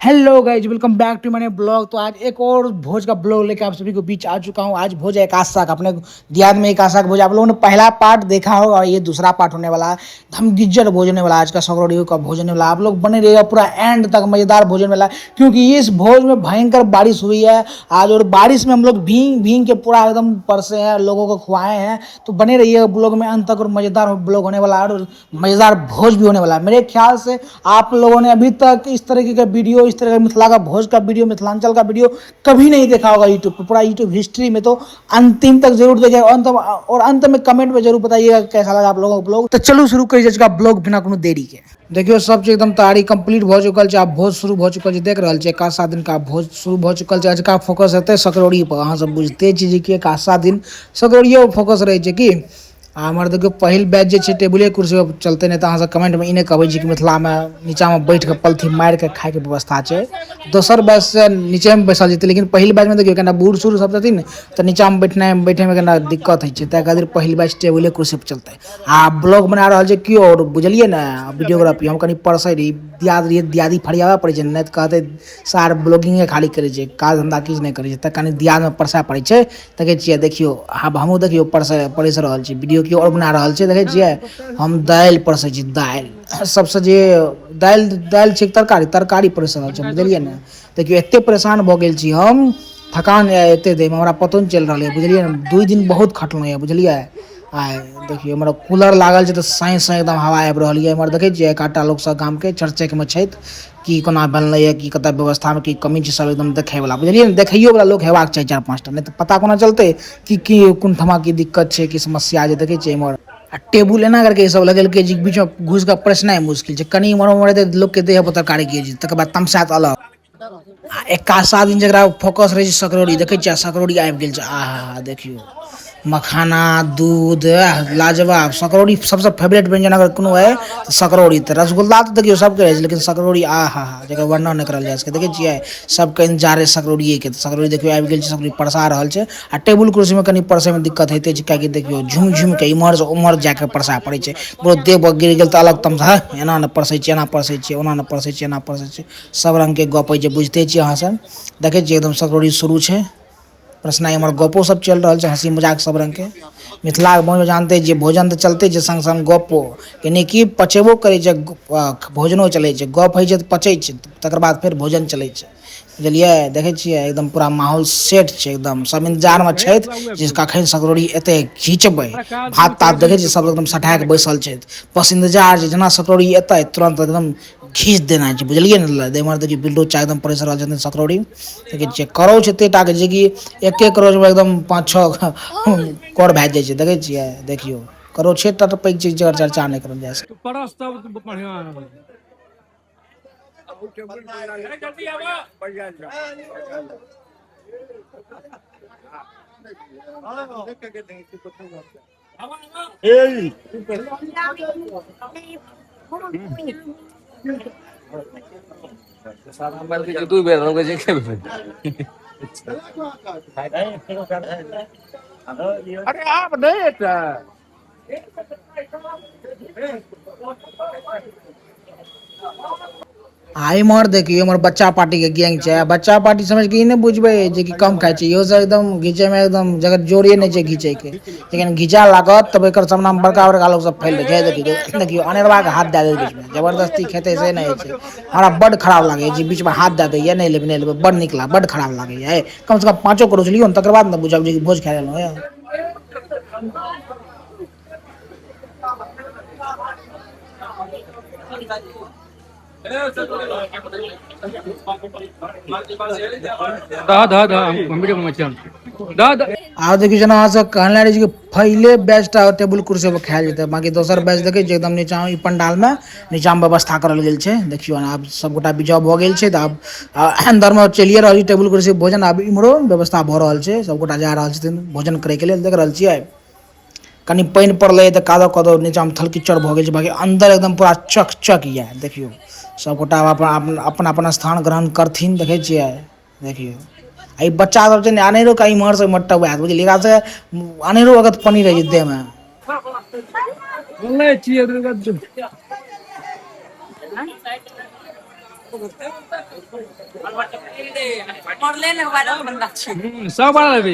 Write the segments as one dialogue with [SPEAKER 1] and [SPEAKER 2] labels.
[SPEAKER 1] Hello guys, welcome back to मैंने blog. तो आज एक और भोज का ब्लॉग लेकर आप सभी को बीच आ चुका हूँ। आज भोज है एकादशा का, अपने दियाद में एकादशा का भोज। आप लोगों ने पहला पार्ट देखा होगा और ये दूसरा पार्ट होने वाला है। धमगिज्जर भोज होने वाला है, आज का सकरौड़ी का भोजन होने वाला। आप लोग बने रहिएगा पूरा एंड तक, मज़ेदार भोजन वाला है, क्योंकि इस भोज में भयंकर बारिश हुई है आज और बारिश में हम लोग भींग भींग के पूरा एकदम परसे हैं, लोगों को खुआए हैं। तो बने रहिएगा ब्लॉग में अंत तक और मज़ेदार ब्लॉग होने वाला है और मज़ेदार भोज भी होने वाला है। मेरे ख्याल से आप लोगों ने अभी तक इस तरीके का वीडियो, इस तरह का मिथिला का भोज का वीडियो, मिथिलांचल का वीडियो कभी नहीं देखा होगा यूट्यूब पर, पूरा यूट्यूब हिस्ट्री में। तो अंतिम तक जरूर देखिएगा अंत, और अंत में कमेंट में जरूर बताइएगा कैसा लगा आप लोगों को ब्लॉग। तो चलू शुरू करी का ब्लॉग बिना कोनो देरी के। देखियो सब चीज एकदम तैयारी कंप्लीट भऽ चुकल छै, आब भोज शुरू भऽ चुकल छै। देख रहल छियै एकादशा दिन का भोज शुरू भऽ चुकल छै। आजुका फोकस हेतै सकरौड़ी पर। अहाँ सब बुझिते छी जे कि एकादशा दिन सकरौड़िए पर फोकस रहै छै की। आ हमर देखियौ पहिल बैच जे छै टेबुले कुर्सी पर चलतै, नहि तऽ अहाँ सब कमेंट मे ई नहि कहबै जे कि मिथिला मे नीचा मे बैठ के पलथी मारि के खाय के व्यवस्था छै। दोसर बैच से नीचे मे बैसल जेतै, लेकिन पहिल बैच मे देखियौ केना बूढ़ सूढ़ सब छथिन तऽ नीचा मे बैठनाइ बैठे मे केना दिक्कत होइ छै, ताहि खातिर पहिल बैच टेबुले कुर्सी पर चलतै। आ ब्लॉग बना रहल छै केओ और, बुझलियै ने, वीडियोग्राफी हम कनि परसै रही, दियाद रहियै, दियादी फरियाबऽ पड़ै छै, नहि तऽ कहतै सार ब्लॉगिंगे खाली करै छै, काज धन्धा किछु नहि करै छै, तऽ कनि दियादमे परसै पड़ै छै। देखै छियै, देखियौ आब हमहूँ देखियौ परसै परसि रहल छी, वीडियो केओ आओर बना रहल छै। देखै छियै हम दालि परसै छी, दालि सबसँ जे दालि दालि छै तरकारी, तरकारी परसि रहल छी, बुझलियै ने। देखियौ एते परेशान भऽ गेल छी हम, थकान यऽ एते देहमे, हमरा पतो नहि चलि रहल यऽ, बुझलियै ने। 2 दिन बहुत खटलहुँ यऽ, बुझलियै। आ देखियौ एम्हर कूलर लागल छै तऽ साँय साँय एकदम हवा आबि रहल यऽ। एम्हर देखै छियै एक आधटा लोक सब गामके चर्चेमे छथि की कोना बनलै यऽ, की कतऽ व्यवस्थामे की कमी छै, सब एकदम देखैवला, बुझलियै ने। देखैयोवला लोक हेबाक चाही 4-5 टा, नहि तऽ पता कोना चलतै कि की कोन ठमा की दिक्कत छै, की समस्या छै। देखै छियै एम्हर आ टेबुल एना करके ई सब लगेलकै जे बीचमे घुसिके परसनाइ मुश्किल छै। कनि एम्हर ओम्हर हेतै तऽ लोकके देह पर तरकारी गिर जेतै, तकर बाद तमसायत अलग। आ एकादशा दिन जकरा फोकस रहै छै सकरौड़ी, देखै छियै सकरौड़ी आबि गेल छै। आहा देखियौ मखाना दूध लाजवाब सकरौड़ी, सबसँ फेवरेट व्यंजन अगर कोनो है तऽ सकरौड़ी। तऽ रसगुल्ला तऽ देखियौ सबके रहै छै, लेकिन सकरौड़ी आहा हा जकर वर्णन नहि करल जा सकै। देखै छियै सबके इंतजार है सकरौड़िएके। तऽ सकरौड़ी देखियौ आबि गेल छै, सकरौड़ी परसा रहल छै। आ टेबुल कुर्सीमे कनि परसैमे दिक्कत होइते छै, किएकि देखियौ झुमि झुमिके इम्हरसँ उम्हर जाके परसा पड़ै छै। ककरो देह पर गिर गेल तऽ अलग तमसा, एना नहि परसै छै, एना परसै छै, ओना नहि परसै छै, एना परसै छै, सब रङ्गके गप होइ छै, बुझिते छियै अहाँ सब। देखै छियै एकदम सकरौड़ी शुरू छै प्रश्न, एम्हर गपो सब चलि रहल छै, हँसी मजाक सब रङ्गके। मिथिलाके भोजमे जानते छियै भोजन तऽ चलते छै सङ्ग सङ्ग गपो, यानि कि पचेबो करै छै भोजनो चलै छै, गप होइ छै तऽ पचै छै, तकर बाद फेर भोजन चलै छै, बुझलियै। देखै छियै एकदम पूरा माहौल सेट छै, एकदम सब इंतजारमे छथि जे कखन सकरौड़ी एतै घिचबै। भात तात देखै छियै सब एकदम सटाके बैसल छथि, बस इंतजार छै जेना सकरौड़ी एतै तुरन्त एकदम घीच देना छै, बुझलियै ने। एम्हर देखियौ बिल्डो चा एकदम परसि रहल छथिन सकरौड़ी। देखै छियै करौछ एते टाके जे कि एके करौछमे एकदम 5-6 कर भए जाइ छै। देखै छियै देखियौ करौछे टा तऽ पैघ छै जकर चर्चा नहि करल जा सकै।
[SPEAKER 2] परस तब बढ़िआँ।
[SPEAKER 3] दू बेर हम कहै छै।
[SPEAKER 2] अरे आब नहि एतै।
[SPEAKER 1] आ इम्हर देखियौ इम्हर बच्चा पार्टी के गैंग छै। बच्चा पार्टी समझ के ई नहि बुझबै जे कि कम खाइ छै, इहो सब एकदम घिचै मे एकदम जगह जोड़े नहि छै घिचै के, लेकिन घिचा लागत तब एकर सामना मे बड़का बड़का लोक सब फैल छै। देखियौ देखियौ अनेरवा के हाथ दए देत बीच मे, जबरदस्ती खेतै से नहि होइ छै। हमरा बड खराब लागैया जे बीच मे हाथ दए दैया, नहि लेबै नहि लेबै, बड नीक लाग, बड खराब लागैया। कम से कम 5 करोड़ लियौ ने, तकर बाद ने बुझब जे भोज खाय लेलहुँ।
[SPEAKER 2] दह दह दह हम वीडियो बनबै छियै, दह दह।
[SPEAKER 1] आब देखियौ जेना अहाँ सब कहने रही कि पहिले बैच टा टेबुल कुर्सी पर खायल जेतै, बाकी दोसर बैच देखै छियै एकदम नीचा ई पंडाल मे नीचा मे व्यवस्था करल गेल छै। देखियौ आब सबगोटा बिजाव भऽ गेल छै तऽ आब अन्दर मे चलिए रहल छै टेबुल कुर्सी भोजन, आब इम्हरो व्यवस्था भऽ रहल छै, सबगोटा जा रहल छथिन भोजन करे के लेल। देख रहल छियै कनि पानि पड़लै तऽ कादो कादो नीचामे थलकीचड़ भऽ गेल छै, बाकी अन्दर एकदम पूरा चकचक यऽ। देखियौ सबगोटा अपन अपन अपन स्थान ग्रहण करथिन। देखै छियै देखियौ आ ई बच्चा सब छै ने अनेरो के इम्हर से इम्हर टबुआएत, बुझलियै, एकरा से अनेरो अगत पानि रहै छै देहमे।
[SPEAKER 2] बोलै छियै। सब बना लेबै।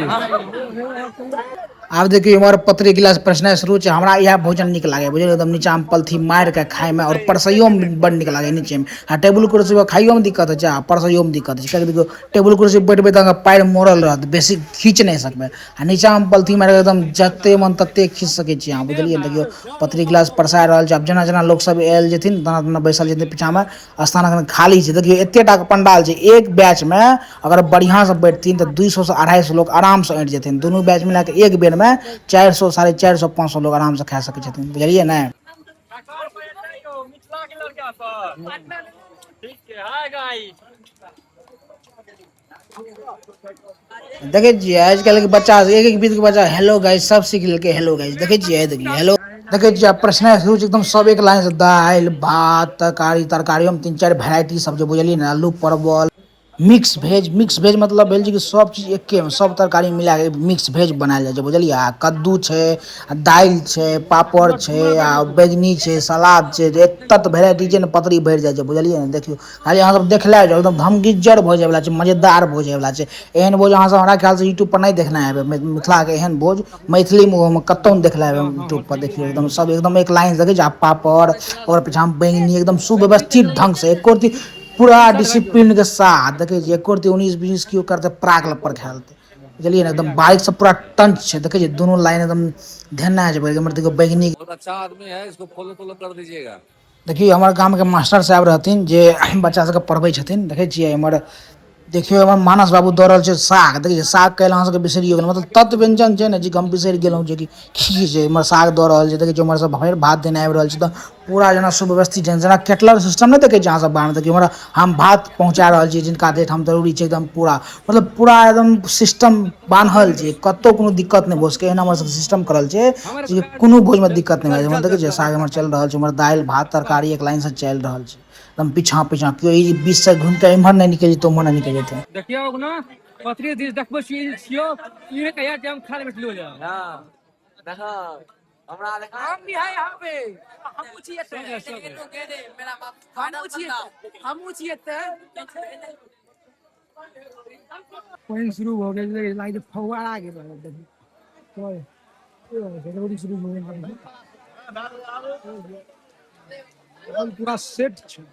[SPEAKER 1] आब देखियौ इम्हर पतरी गिलास प्रश्न शुरू छै। हमरा इएह भोजन नीक लागैए, बुझलियै, एकदम नीचाँमे पलथी मारि कऽ खायमे आओर परसैयोमे बड नीक लागैए नीचेमे। आ टेबुल कुर्सी पर खाइयोमे दिक्कत होइ छै आ परसैयोमे दिक्कत होइ छै, किएकि देखियौ टेबुल कुर्सी पर बैठबै तऽ अहाँके पाएर मोड़ल रहत, बेसी खींच नहि सकबै। आ नीचाँमे पलथी मारि कऽ एकदम जते मन तते खींच सकै छी अहाँ, बुझलियै। देखियौ पतरी गिलास परसा रहल छै। आब जेना जेना लोक सब आयल जेथिन तेना तेना बैसल जेथिन। पीछाँमे स्थान अखन खाली छै। देखियौ एते टा के पंडाल छै, एक बैच में अगर बढ़िया से बैठथिन तऽ 200 से 250 लोग आराम से ऐंठ जेथिन। दुनू बैच मिला के एक बेर में 400 450 500 लोग आराम से खा सकै छथिन, बुझलियै ने। देखै छियै आजकल के बच्चा एक एक बीत के बच्चा हेलो गाइस सब सीख लेलकै। हेलो गाइस देखै छियै, देखियौ हेलो देखै छियै। आब प्रश्न शुरू छै एकदम सब एक लाइन से दालि भात तरकारी, तरकारियोमे 3-4 वेराइटी सब जे, बुझलियै ने। आलू परवल मिक्स भेज, मिक्स भेज मतलब भेल जे कि सब चीज एकेमे सब तरकारी मिला के मिक्स भेज बनायल जाइ छै, बुझलियै। आ कद्दू छै, आ दालि छै, पापड़ छै, आ बैगनी छै, सलाद छै, एत वेराइटी छै ने पतरी भरि जाइ छै, बुझलियै ने। देखियौ खाली अहाँ सब देखले जाउ, एकदम धमगिज्जर भऽ जायवला छै, मजेदार भऽ जायवला छै। एहन भोज अहाँ सब हमरा ख्याल से यूट्यूब पर नहि देखने हेबै। मिथिलाके एहन भोज मैथिलीमे ओहोमे कतहु नहि देखले हेबै यूट्यूब पर। देखियौ एकदम सब एकदम एक लाइन देखै छै। आ पापड़ ओकर पीछाँमे बैगनी एकदम सुव्यवस्थित ढंग से एको रत्ती पूरा डिसिप्लिन के साथ देखै छियै। एको रत्ती 19-20 केओ करतै प्राग लप्पर खा लेतै, बुझलियै ने। एकदम बारीक से पूरा टंच छै, देखै छियै दुनू लाइन एकदम धेने छै। देखियौ बैगनी
[SPEAKER 3] बहुत अच्छा आदमी है, इसको फॉलो तोलो कर दीजिएगा।
[SPEAKER 1] देखियौ हमर गामके मास्टर साहब रहथिन जे बच्चा सबके पढ़बै छथिन। देखै छियै एम्हर देखियौ एम्हर मानस बाबू दऽ रहल छै साग। देखै छियै साग काल्हि अहाँ सबके बिसरियो गेलहुँ, मतलब तत्व व्यञ्जन छै ने जे हम बिसरि गेलहुँ जे कि की छै। एम्हर साग दऽ रहल छै, देखै छियै एम्हर सब भरि भात देने आबि रहल छै। तऽ पूरा जेना सुव्यवस्थित जेना केटलर सिस्टम नहि देखै छियै अहाँ सब बाहरमे। देखियौ एम्हर हम भात पहुँचा रहल छी जिनका जाहिठाम जरूरी छै, एकदम पूरा मतलब पूरा एकदम सिस्टम बान्हल छै, कतहु कोनो दिक्कत नहि भऽ सकै एहन हमर सबके सिस्टम करल छै जे कोनो भोजमे दिक्कत नहि भए जाइ। देखै छियै साग एम्हर चलि रहल छै, उम्हर दालि भात तरकारी एक लाइनसँ चलि रहल छै, एकदम पीछाँ पीछाँ केओ ई बीचसँ घुमि कऽ एम्हर नहि निकलि जेतै उम्हर नहि निकलि जेतै।
[SPEAKER 2] देखियौ ने पतरी दिस देखबै छी छियौ ई कहिया टाइम खा लेबै लो जा।
[SPEAKER 3] हां देखो हमरा देखा
[SPEAKER 4] हम भी है यहाँ पे, हमहूँ छियै एतऽ, हमहूँ छियै, हमहूँ छियै एतऽ।
[SPEAKER 1] पानि शुरू भऽ गेल, लागै छै फव्वारा के देखियौ शुरू भऽ गेल,
[SPEAKER 2] पूरा सेट छै।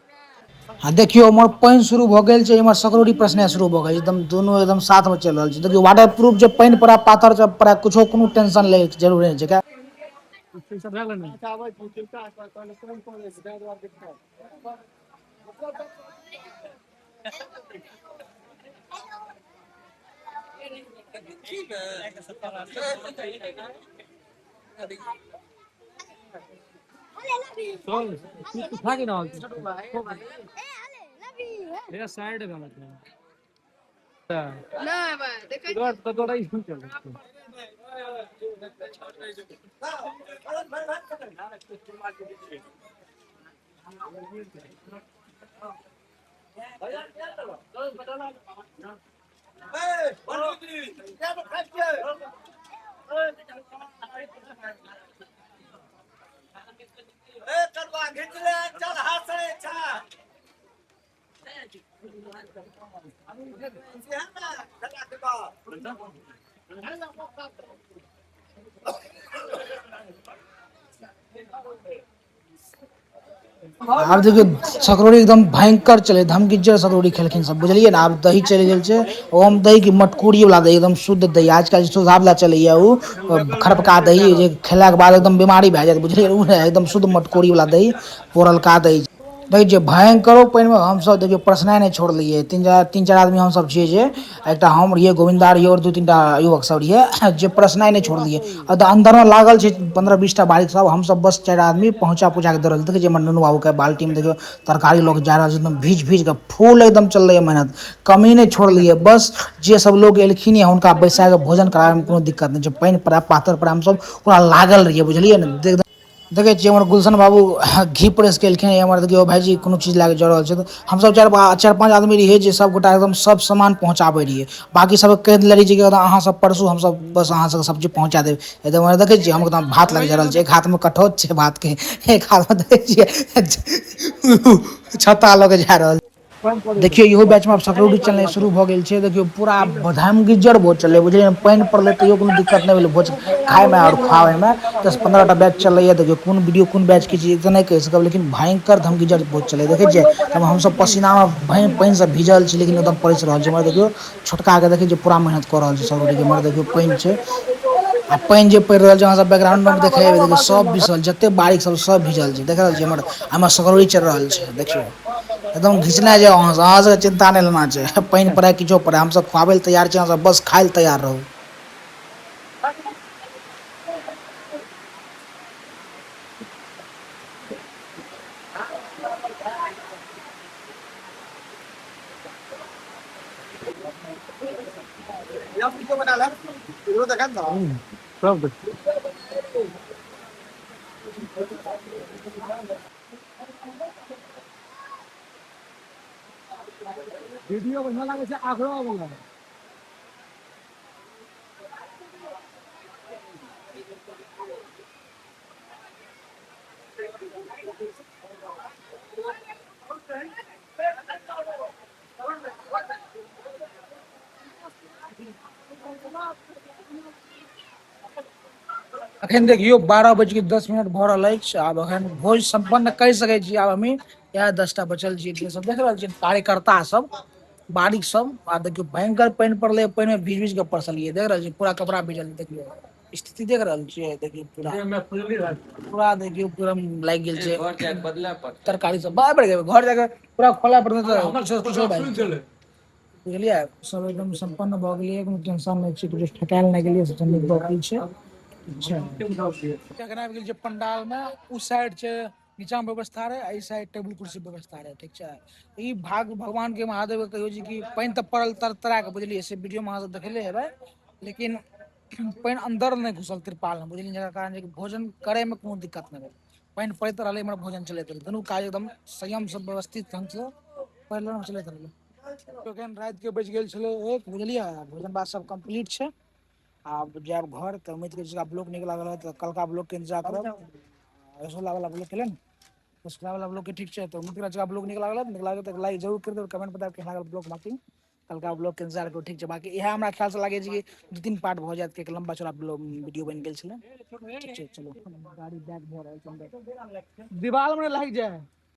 [SPEAKER 1] आ देखियौ उम्हर पानि शुरू भऽ गेल छै, इम्हर सकरौरी प्रश्न शुरू भऽ गेल छै, एकदम दुनू एकदम साथमे चलि रहल छै। देखियौ वाटर प्रूफ जे पानि पड़ा पाथर सब पड़ा कुछो कोनो टेंशन लै के जरूरी नहि छै।
[SPEAKER 2] सब भए गेलै ने। चल उठा के ना ये साइड में मत
[SPEAKER 4] नहि भाइ, देखै
[SPEAKER 2] दौड़ तो दौड़ ही चल।
[SPEAKER 1] आब देखियौ सकरौरी एकदम भयंकर चले, धमगिज्जर सकरौरी खेलखिन सब, बुझलियै ने। आब दही चलि गेल छै, ओहोमे दही की मटकूरी वाला दही, एकदम शुद्ध दही। आजकल जे सुधार वाला चलैया ओ खरपका दही जे खेलाके बाद एकदम बीमारी भए जायत, बुझलियै। ओ नहि, एकदम शुद्ध मटकूरी वाला दही, पोरलका दही। देखै छियै भयंकरो पानिमे हमसब देखियौ परसनाइ नहि छोड़लियै। तीन चारि आदमी हमसब छियै जे एकटा हम रहियै, गोविन्दा रहियै आओर 2-3 टा युवक सब रहियै जे परसनाइ नहि छोड़लियै। आ तऽ अन्दरमे लागल छै 15-20 टा बारिक सब, हमसब बस 4 आदमी पहुँचा पहुँचा के दऽ रहल। देखै छियै हमर नुनू बाबूके बाल्टीमे देखियौ तरकारी लऽ के जा रहल छै, एकदम भीज भीज के फूल एकदम चललैए मेहनत, कमी नहि छोड़लियै। बस जे सब लोग एलखिन हँ हुनका बैसा के भोजन कराबैमे कोनो दिक्कत नहि छै। पानि पड़ै पाथर पड़ै हमसब पूरा लागल रहियै, बुझलियै ने। देखै छियै हमर गुलशन बाबू घी प्रेस केलखिन। हमर देखियौ भाइजी कोनो चीज लए कऽ जा रहल छै। हमसब 4-5 आदमी रहियै जे सब गोटा एकदम सब सामान पहुँचाबै रहियै। बाकी सबके कहि देले रहियै जे अहाँ सब परसू हमसब बस अहाँ सबके सब्जी पहुँचा देब। एकदम देखै छियै हम एकदम भात लए कऽ जा रहल छियै, एक हाथमे कठौत छै भातके, एक हाथमे देखै छियै छत्ता लऽ कऽ जा रहल। देखियौ इहो बैचमे आब सकरौड़ी चलनाइ शुरू भऽ गेल छै। देखियौ पूरा धमगिज्जर भोज चललै, बुझलियै ने? पानि पड़लै तैयो कोनो दिक्कत नहि भेलै भोज खायमे आओर खुआबैमे। 10-15 टा बैच चलैए। देखियौ कोन वीडियो कोन बैचके छियै तऽ नहि कहि सकब, लेकिन भयंकर धमगिज्जर भोज चलै। देखै छियै हमसभ पसीनामे पानिसँ भीजल छी, लेकिन एकदम परसि रहल छै। एम्हर देखियौ छोटकाके देखै छियै पूरा मेहनत कऽ रहल छै सकरौड़ीके। एम्हर देखियौ पानि छै आ पानि जे पड़ि रहल छै अहाँ सब बैकग्राउंडमे देखै हेबै। देखियौ सब भिजल, जते बारिक सब सब भिजल छै, देख रहल छियै। एम्हर एम्हर सकरौड़ी चलि रहल छै। देखियौ एकदम घिचने जाउ अहाँ सब, अहाँ सबके चिन्ता नहि लेना छै। पानि पड़ै किछो पड़ै, हमसब खुआबै लए तैयार छी, अहाँ सब बस खाय लए तैयार रहू।
[SPEAKER 2] सब
[SPEAKER 1] वीडियो बढ़िया लागै छै आखरो वाला। अखन देखियौ 12:10 भऽ रहल अछि। आब अखन भोज सम्पन्न करि सकै छी। आब हमी इएह 10टा बचल छी, जे सब देख रहल छी कार्यकर्ता सब बारीक सब। आ देखियौ भयंकर पानि पड़लै, पानिमे भीज भीज के परसलियै, देख रहल छी पूरा कपड़ा भीजल। देखियौ स्थिति देख रहल छियै, देखियौ पूरा पूरा देखियौ पूरा लागि गेल छै
[SPEAKER 3] घर जाके बदले पड़तै
[SPEAKER 1] तरकारी सब। बाप रे, घर जाके पूरा खोला पड़तै तऽ कुछो भए जेतै, बुझलियै? सब एकदम सम्पन्न भऽ गेलियै, कोनो टेंशन नहि छै, किछु ठकायल नहि गेलियै, सब नीक भऽ गेल छै। एखन आबि गेल छै पंडाल मे, उ साइड छै नीचा मे व्यवस्था रहै, एहि साइड टेबुल कुर्सी व्यवस्था रहै, ठीक छै? ई भाग भगवान के महादेव के कहियो जे कि पानि तऽ पड़ल तर तरा के, बुझलियै? से वीडियो मे अहाँ सब देखले हेबै, लेकिन पानि अंदर नहि घुसल तिरपाल मे, बुझलियै? जकर कारण जे कि भोजन करे मे कोनो दिक्कत नहि भेल। पानि पड़ैत रहलै, इम्हर भोजन चलैत रहलै, दुनू काज एकदम संयम से व्यवस्थित ढंग से पड़ल चलैत रहलै। एखन राति के बजि गेल छलै 1, बुझलियै? भोजन भात सब कम्प्लीट छै, आब जायब घर। तऽ उम्मीद करै छी ब्लॉग नीक लागल होत, तऽ कलका ब्लॉग के इंतजार करब। रसगुल्ला वाला ब्लॉग केले ने, रसगुल्ला वाला ब्लॉग के ठीक छै। तऽ उम्मीद करै छी ब्लॉग नीक लागल होत, नीक लागल तऽ लाइक जरूर कर देब, कमेंट बतायब केहन लागल ब्लॉग। बाकी कलका ब्लॉग के इंतजार करू, ठीक छै? बाकी इएह हमरा ख्याल से लागै छै कि 2-3 पार्ट भऽ जायत, कियाकि लम्बा चौड़ा ब्लॉग वीडियो बनि गेल छलै। ठीक छै, चलू गाड़ी बैक भऽ रहल छै, दीवार मे लागि जाय।